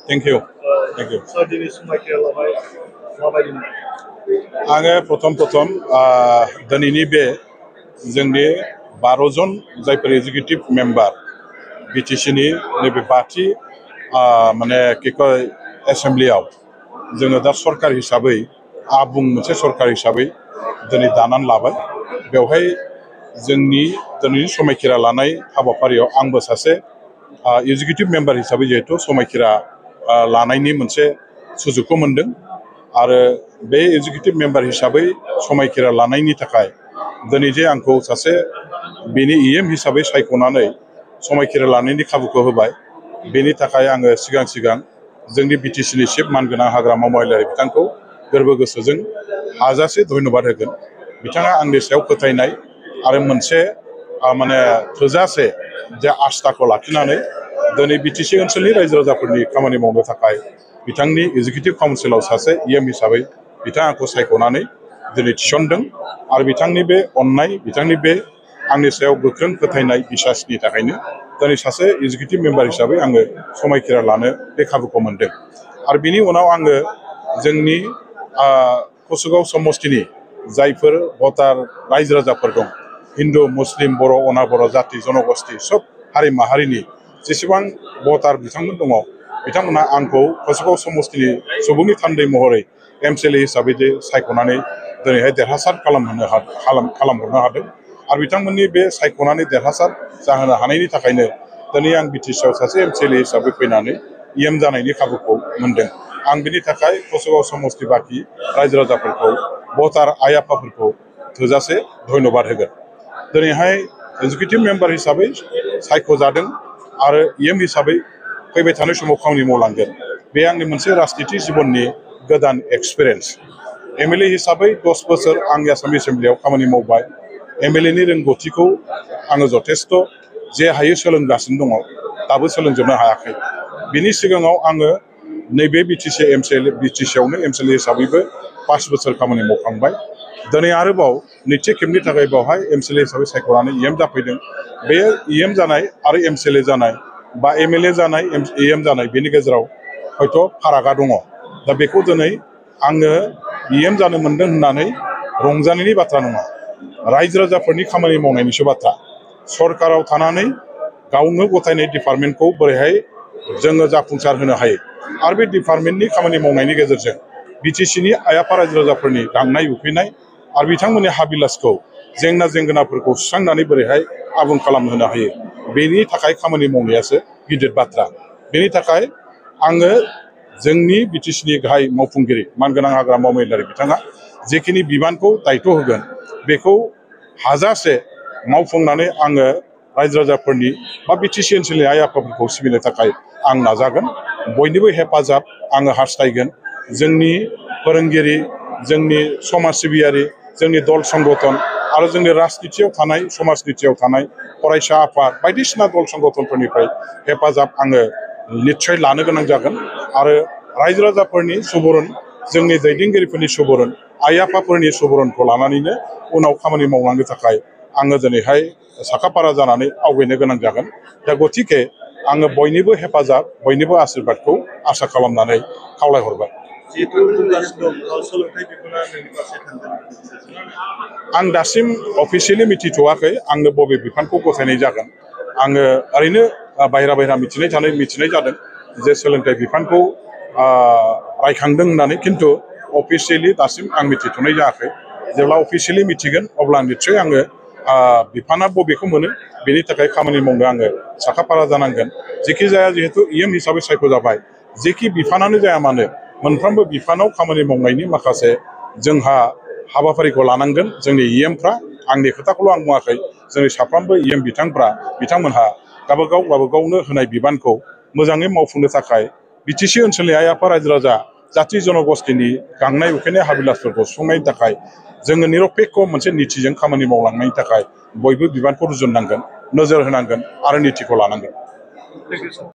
Thank you. Thank you. So दिनै समायखिरालाहाय माबायदि आङो प्रथम दिनैनि बे जोंनि 12 जन जायफोर एग्जिकिउटिभ मेम्बार बिटिसिनि नैबे बाथि माने एसेम्ब्लियाव जोङो दा सरकार हिसाबै आबुं मोनसे सरकार हिसाबै दिनै दानानै लाबाय। बेवहाय जोंनि दिनैनि समायखिरा लानाय हाबाफारियाव आंबो सासे एग्जिकिउटिभ मेम्बार हिसाबै जिहेतु समायखिरा लानायनि मोनसे सुजुगखौ मोनदों आरो बे एग्जिकिउटिभ मेम्बार हिसाबै समायखिरा लानायनि थाखाय दिनै जे आंखौ सासे बेनि इएम हिसाबै सायख'नानै समायखिरा लानायनि खाबुखौ होबाय बेनि थाखाय आङो सिगां जोंनि बिटिसिनि चिफ मानगोनां हाग्रामा महिलारि बिथांखौ गोरबो गोसोजों हाजासे धन्यबाद होगोन। बिथाङा आंनि सायाव फोथायनाय आरो मोनसे माने थोजासे जे आस्थाखौ लाखिनानै दिनै बिटिसि ओनसोलनि रायजो राजाफोरनि खामानि मावनो थाखाय बिथांनि एग्जिकिउटिभ काउन्सिलाव सासे इएम हिसाबै बिथाङा आंखौ सायख'नानै दिनै थिसनदों आरो बिथांनि बे अननाय बिथांनि बे आंनि सायाव गोख्रों फोथायनाय बिसासनि थाखायनो दिनै सासे एग्जिकिउटिभ मेम्बार हिसाबै आङो समायखिरा लानो बे खाबुखौ मोनदों। आरो बिनि उनाव आङो जोंनि कसुगाव समस्तिनि जायफोर भटार रायजो राजाफोर दं हिन्दु मुस्लिम बर' अनाबर जाति जनगोष्ठी सब हारि माहारिनि जेसेबां भटार बिथांमोन दङ बिथांमोनहा आंखौ कसुगाव समस्तिनि सुबुंनि थान्दै महरै एमसिएलए हिसाबै जे सायख'नानै दिनैहाय देरहासार खालामहरनो हादों आरो बिथांमोननि बे सायख'नानै देरहासार जाहोनो हानायनि थाखायनो दिनै आं बिटिसिआव सासे एमसिएलए हिसाबै फैनानै इएम जानायनि खाबुखौ मोनदों। आं बिनि थाखाय कसुगाव समस्ति बाखि रायजो राजाफोरखौ भटार आइ आफाफोरखौ थोजासे धन्यबाद होगोन। दिनैहाय एग्जिकिउटिभ मेम्बार हिसाबै सायख'जादों आरो इएम हिसाबै फैबाय थानाय समाव खामानि मावलांगोन। बे आंनि मोनसे राजनिति जिबननि गोदान एक्सपिरियेन्स। एमएलए हिसाबै 10 बोसोर आं आसाम एसेम्ब्लियाव खामानि मावबाय। एमएलएनि रोंगौथिखौ आङो जथेस्थ' जे हायो सोलोंगासिनो दङ दाबो सोलोंजोबनो हायाखै। बिनि सिगाङाव आङो नैबे बिटिसिआवनो एमसिएलए हिसाबैबो 5 बोसोर खामानि मावखांबाय। दिनै आरोबाव नैथि खेबनि थाखाय बेवहाय एमसिएलए हिसाबै सायख'नानै इएम जाफैदों। बे इएम जानाय आरो एमसिएलए जानाय बा एमएलए जानाय इएम जानाय बेनि गेजेराव हयथ' फारागा दङ। दा बेखौ दिनै आङो इएम जानो मोनदों होननानै रंजानायनि बाथ्रा नङा, रायजो राजाफोरनि खामानि मावनायनिसो बाथ्रा। सरकाराव थानानै गावनो गथायनाय डिपार्टमेन्टखौ बोरैहाय जोङो जाफुंसार होनो हायो आरो बे डिपार्टमेन्टनि खामानि मावनायनि गेजेरजों बिटिसिनि आइ आफा रायजो राजाफोरनि गांनाय उखैनाय आरो बिथांमोननि हाबिलासखौ जेंना जेंगोनाफोरखौ सुस्रांनानै बोरैहाय आबुं खालामहोनो हायो बेनि थाखाय खामानि मावनायासो गिदिर बाथ्रा। बेनि थाखाय आङो जोंनि बिटिसिनि गाहाय मावफुंगिरि मानगोनां हाग्रामा महिलारि बिथाङा जेखिनि बिबानखौ दायथ' होगोन बेखौ हाजासे मावफुंनानै आङो रायजो राजाफोरनि बा बिटिसि ओनसोलनि आइ आफाफोरखौ सिबिनो थाखाय आं नाजागोन। बयनिबो हेफाजाब आङो हास्थायगोन। जोंनि फोरोंगिरि, जोंनि समाज सिबियारि, जोंनि दल संगठन आरो जोंनि राजनितियाव थानाय समाजनितियाव थानाय फरायसा आफाद बायदिसिना दल संगठनफोरनिफ्राय हेफाजाब आङो निस्सय लानो गोनां जागोन आरो रायजो राजाफोरनि सुबुरुन, जोंनि दैदेनगिरिफोरनि सुबुरुन, आइ आफाफोरनि सुबुरुनखौ लानानैनो उनाव खामानि मावलांनो थाखाय आङो दिनैहाय साखाफारा जानानै आवगायनो गोनां जागोन। दा गतिके आङो बयनिबो हेफाजाब बयनिबो आशीर्बादखौ आसा खालामनानै खावलायहरबाय। आं दासिम अफिसियेलि मिथिथ'वाखै आंनो बबे बिफानखौ गथायनाय जागोन। आङो ओरैनो बायह्रा मिथिनाय जादों जे सोलोंथाइ बिफानखौ रायखांदों होननानै, खिन्थु अफिसियेलि दासिम आं मिथिथ'नाय जायाखै। जेब्ला अफिसियेलि मिथिगोन अब्ला निस्सय आङो बिफाना बबेखौ मोनो बेनि थाखाय खामानि मावनो आङो साखाफारा जानांगोन। जेखि जाया जिहेतु इएम हिसाबै सायख'जाबाय, जेखि बिफानानो जाया मानो मोनफ्रोमबो बिफानाव खामानि मावनायनि माखासे जोंहा हाबाफारिखौ लानांगोन। जोंनि इएमफ्रा, आंनि खोथाखौल' आं बुङाखै, जोंनि साफ्रोमबो इएम बिथांमोनहा गावबागावनो होनाय बिबानखौ मोजाङै मावफुंनो थाखाय बिटिसि ओनसोलनि आइ आफा रायजो राजा जाथि जनगोष्ठीनि गांनाय उखैनाय हाबिलासफोरखौ सुफुंनायनि थाखाय जोङो निरपेक्ष मोनसे नितिजों खामानि मावलांनायनि थाखाय बयबो बिबानखौ रुजुननांगोन, नोजोर होनांगोन आरो नितिखौ लानांगोन।